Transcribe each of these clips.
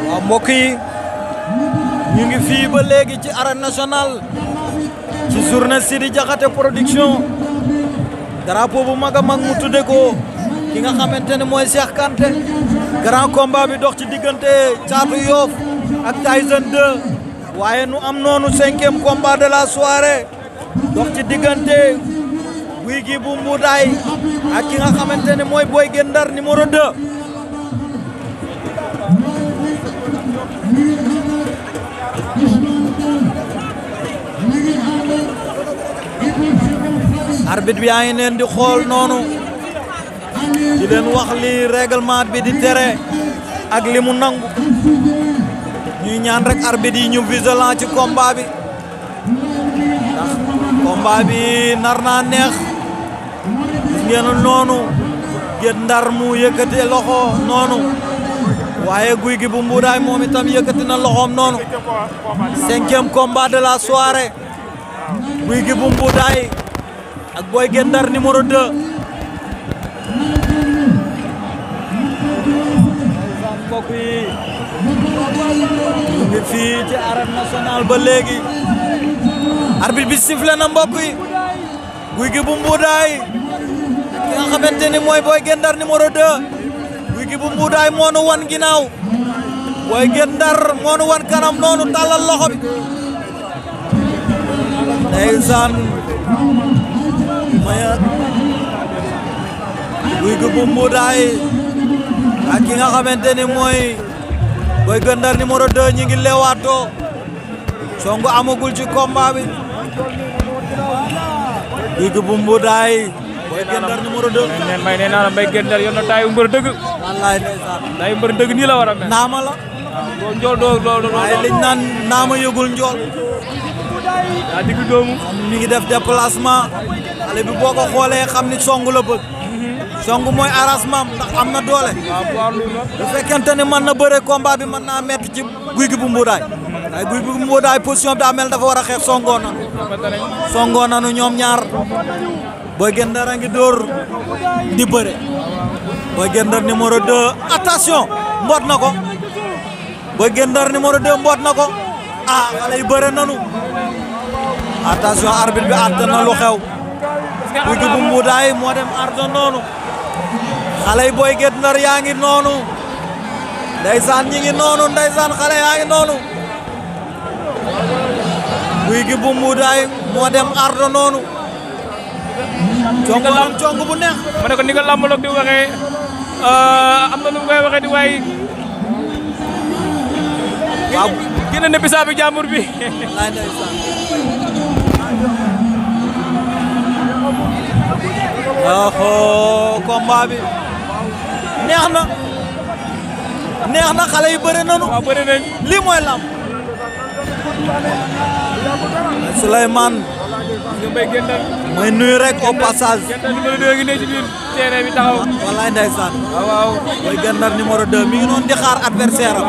waaw mbokk yi ñu ngi fii ba léegi ci arène nationale ci journée Sidi Diakhaté production drapeau bu mag a mag mu tudde ko ki nga xamante ne mooy Cheikh Kanté grand combat bi dox ci diggante Thiatou Yoff ak Tyson 2 waaye nu am noonu 5e combat de la soirée dox ci diggante Gouye Gui bu Mboudaay ak ki nga xamante ne mooy Boy Guet Ndar numéro 2. arbitre bi yaa ngi leen di xool noonu di leen wax li règlement bi di tere ak li mu nangu ñuy ñaan rek arbitre yi ñu vigilant ci combat bi ndax combat bi nar naa neex gis ngeen noonu Guet Ndar mu yëkkati loxo noonu waaye Gouye Gui bu Mboudaay moom itam yëkkati na loxoom noonu 5e combat de la soirée Gouye Gui bu Mboudaay ak Boy Guet Ndar numéro 2. mbokk yi ñu ngi fii ci arène nationale ba léegi arbitre bi sifflé na mbokk yi Gouye Gui bu Mboudaay ki nga xamante ni mooy Boy Guet Ndar numéro 2 Gouye Gui bu Mboudaay moo nu wan ginnaaw Boy Guet Ndar moo nu wan kanam noonu tàllal loxo bi ndeysaan mayat Gouye Gui bu Mboudaay ak ki nga xamante ni mooy Boy Guet Ndar numéro 2 ñi ngi leewaatoo songu amagul ci combat bi Gouye Gui bu Mboudaay Boy Guet Ndar numéro 2 neen may nee naa la Boy Guet Ndar yor na taayu mbër dëgg wallaay ndeysaan taayu mbër dëgg nii la war a mel naama la doo njool doo waaye liñ naan naama yëgul njool daa digg doomu mi ngi def déplacement xale bi boo ko xoolee xam ni song la bëgg song mooy arrangement ndax am na doole bu fekkente ni mën na bëre combat bi mën naa metti ci Gouye Gui bu Mboudaay waaye Gouye Gui bu Mboudaay position bi daa mel dafa war a xeex songoo nanu ñoom ñaar Boy Guet Ndar a ngi dóor di bëre Boy Guet Ndar numéro 2 attention mboot na ko Boy Guet Ndar numéro 2 mboot na ko ah xale yi bëre nanu attention arbitre bi àtte na lu xew Gouye Gui bu Mboudaay moo dem ardo noonu xale yi Boy Guet Ndar yaa ngi noonu ndeysaan ñi ngi noonu ndeysaan xale yaa ngi noonu Gouye Gui bu Mboudaay moo dem ardo noonu cong bu neex ma ne ko ni nga làmbaloog di waxee am na lu mu koy waxee di waay waaw génn na bisaabi jàmbur bi laay ndeysaan combat bi neex na xale yi bëre nanu waaw bëre nañ lii mooy lamb Souleymane Boy Guet Ndar mooy nuyu rek au passage Guet Ndar numéro 2 ngi ne ci biir terrain bi taxaw wallaay ndeysaan waaw Boy Guet Ndar numéro 2 mi ngi noonu di xaar adversaire am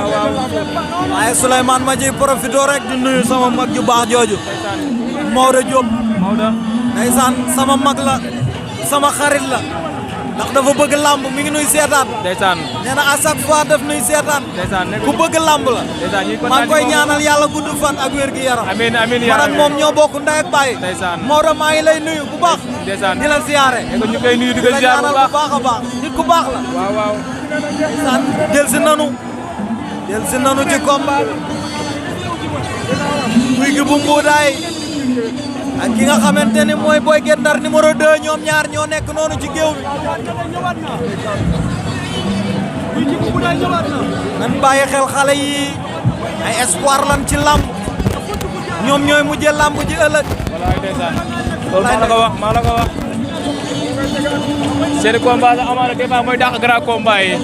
waaye Souleymane ma ciy profité rek di nuyu sama mag ju baax jooju Maodo Diop ndeysaan sama mag la sama xarit la ndax dafa bëgg lamb mi ngi nuy seetaan ndeysaan nee na à chaque fois daf nuy seetaan ku bëgg lamb la maa ngi koy ñaanal yàlla gudd fan ak wér gi yaram amiin amiin man ak moom ñoo bokk ndey ak baay Maodo maa ngi lay nuyu bu baax di la ziyaare ñu koy nuyu di ko ziyaar bu baax a baax nit ku baax la waaw ndeysaan del si nanu ci combat Gouye Gui bu Mboudaay ak ki nga xamante ni mooy Boy Guet Ndar numéro 2 ñoom ñaar ñoo nekk noonu ci géew bi nan bàyyi xel xale yi ay espoir lan ci lamb ñoom ñooy mujjee lamb ji ëllëg wallaay ndeysaan loolu maa la ko wax seen combat sax amaana des fois mooy dàq grand combat yi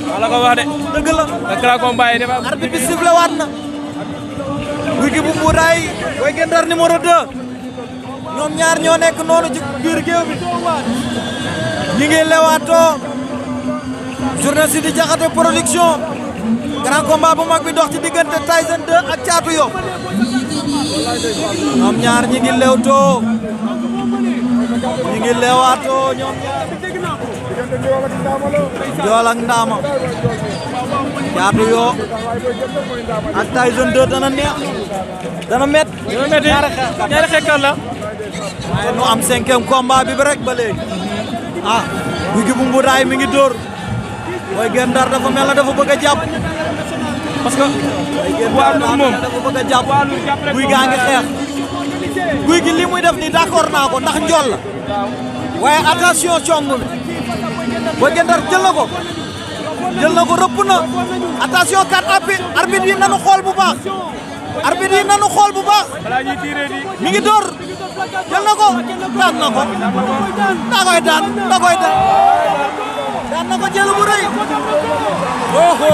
maa la ko wax de dëgg la grand combat yi dafa arbitre bi sifflé waat na Gouye Gui bu Mboudaay Boy Guet Ndar numéro 2 ñoom ñaar ñoo nekk noonu ci biir géew bi ñi ngi lewaatoo journée Sidi Diakhaté production grand combat bu mag bi dox ci diggante Tyson 2 ak Thiatou Yoff ñoom ñaar ñi ngi lewtoo ñu ngi leewaatoo ñoom ñaar Ndiol ak Ndama Caatu Yoo ak Tyson 2 dana neex dana met ñaari xeexkat la waaye nu am 5e combat bi rek ba léegi ah Gouye Gui bu Mboudaay mi ngi dóor Boy Guet Ndar dafa mel na dafa bëgg a jàpp parce que waa Lour moom dafa bëgg a jàpp Gouye gaa ngi xeex Gouye Gui li muy def nii d'accord naa ko ndax njool la waaye attention cong bi Boy Guet Ndar jël na ko rëpp na attention kat arbitre yi nanu xool bu baax arbitre yi nanu xool bu baax mi ngi door jël na ko daan na ko da koy daan daan na ko jël bu rëy oho